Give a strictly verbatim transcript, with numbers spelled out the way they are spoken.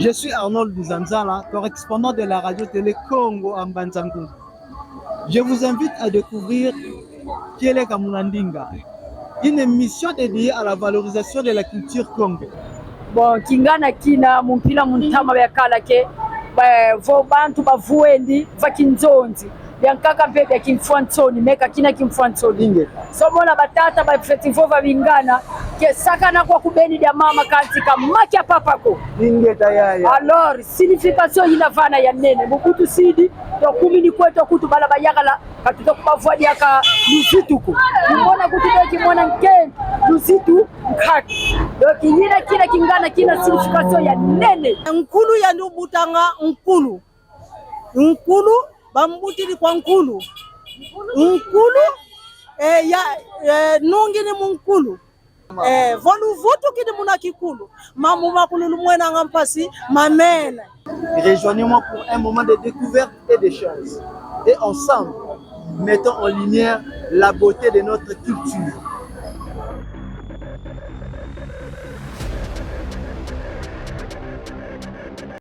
Je suis Arnold Nzanzala, correspondant de la Radio Télé Kongo à Mbanza-Ngungu. Je vous invite à découvrir Kieleka muna Ndinga, une émission dédiée à la valorisation de la culture Kongo. Bon, kingana kina mu mpila mu ntama ya kala ke, ba, vo bantu bavwendi va kinzonzi, bia nkaka mpe bia kimfwansoni, meka kina kimfwansoni. Ingeta. So mona batata bafweti vova bingana ke sakana kwa kubeni dia mama kansi ka makia papa ko. Ingeta yaya. Alors, signification yina vana ya nene. Mu butusidi, tukumini kweto kutu bala bayakala, ka tuta kubavwa diaka luzitu ko. Kimona kutu be kimona nkento, luzitu nkatu. Donc, yina kina kingana kina signification ya nene. Nkulu yandi ubutanga nkulu. Nkulu, bambutidi kwa nkulu. Nkulu, eh, ya, eh, nungini mu nkulu. Eh, vo luvutukidi muna kikulu, mambu makulu lumwenanga mpasi mamene. Rejoignez-moi pour un moment de découverte et d'échange. Et ensemble, mettons en lumière la beauté de notre culture.